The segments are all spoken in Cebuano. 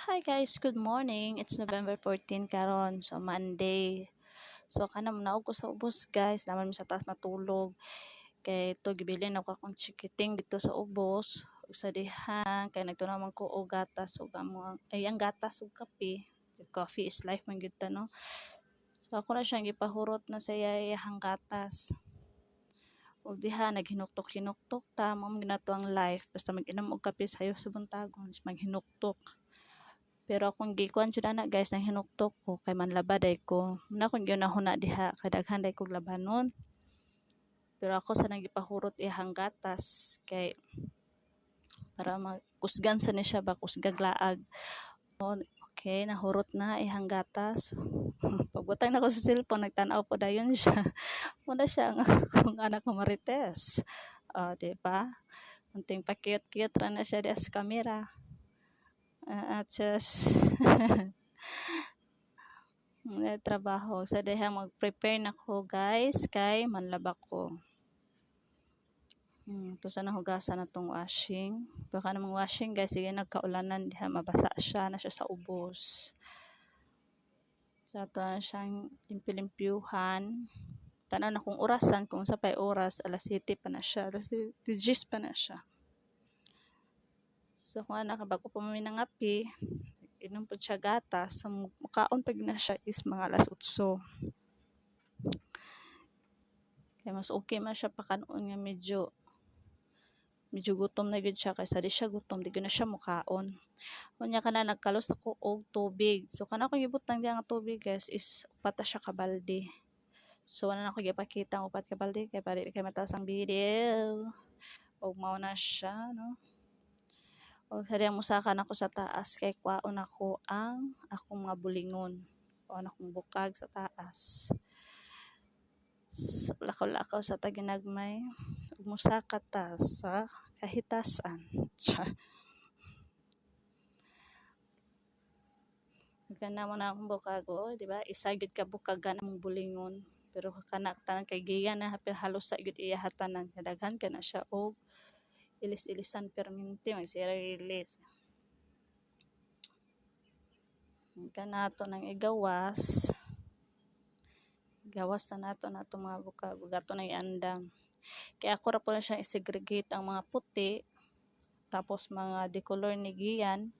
Hi guys, good morning. It's November 14 karon, so Monday. So kana naog ko sa ubos, guys, naman mi sa taas matulog. Kay to gibilin ako akong chikiting dito sa ubos. Ug sa diha kay nagtunaw man ko og gatas ug amo ay ang gatas ug kape. Coffee is life man gyud ta, no. So ako na siyang gipahurot na sa iyahang gatas. Ug diha naghinuktok-hinuktok ta, mao man gyud nato ang life basta mag-inom og kape sayo sa buntagon maghinuktok. Pero akong gikuan jud ana, guys, nang hinuktok ko kay manlaba day ko. Muna akong gihunahuna diha kay daghan day kog labanon. Pero ako sa nang gipahurot iyahang gatas kay para makusgan sa ni siya ba, kusgag laag. Okay, nahurot na iyang gatas. Pagbutang nako sa cellphone, nagtan-aw po dayon siya. Muna siya ang akong anak nga marites. Oh, di ba? Unting pa-cute-cute ra na siya diha sa kamera. Just na trabaho. Sa diha mag-prepare na ko, guys, kay manlaba ko. To sa nahugasan na tong washing. Baka namang washing, guys, sige nagkaulanan diha mabasa siya na siya sa ubos. So ato na siyang limpi-limpyuhan. Tanaw na kung orasan, kung sa pay oras, alas 7 pa na siya, alas 10 pa na siya. So kung anak, bago pa mami nangapi, inom po siya gatas, so mukaon pag na siya is mga alas 8. Kaya mas okay man siya pakanon nga medyo medyo gutom na gyud siya kaysa di siya gutom, di gyud na siya mukaon. Unya kana nagkalos ako og tubig. So kana akong gibutang diha nga tubig, guys, is upat siya ka balde. So wala na ako gipakita ang upat ka balde kay para kay mataas ang video. Og mao na siya, no. Og sa diha mosaka nako sa taas kay kuwaon nako ang akong mga bulingon. Kuwaon akong bukag sa taas. Lakaw-lakaw sa taginagmay. Ug mosaka ta sa kahitasan. Char. Kana mo na akong bukag, oh, di ba? Isa gyud ka bukag mong bulingon. Pero kana tanan kay giya na pero halos sa gyud iya tanan. Daghan ka na siya og ilis-ilisan perminti magsira ilis. Kanato nang igawas. Gawas na nato na itong mga bukag. Gato na iandam. Kaya ako ra po na siyang i-segregate ang mga puti tapos mga decolor ni giyan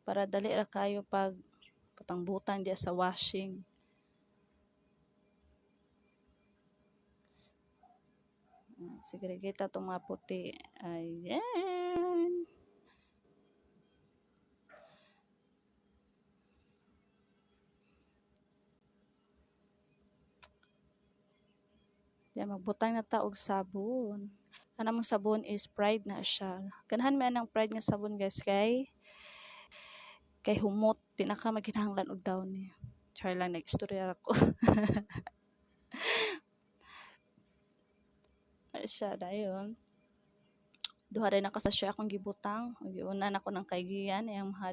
para dali ra kayo pag butang-butang diya sa washing. Segregate itong mga puti. Ayan. Yan, magbutang na ta og sabon. Kanang sabon is Pride na siya. Ganahan man ang Pride nga sabon, guys, kay kay humot, di na ka magkinahanglan og Downy. Char lang, nag-istorya ako. Siya dayon. Duha rin na ka sa siya akong gibutang. Giuna na ko ng kaygiyan iyang mga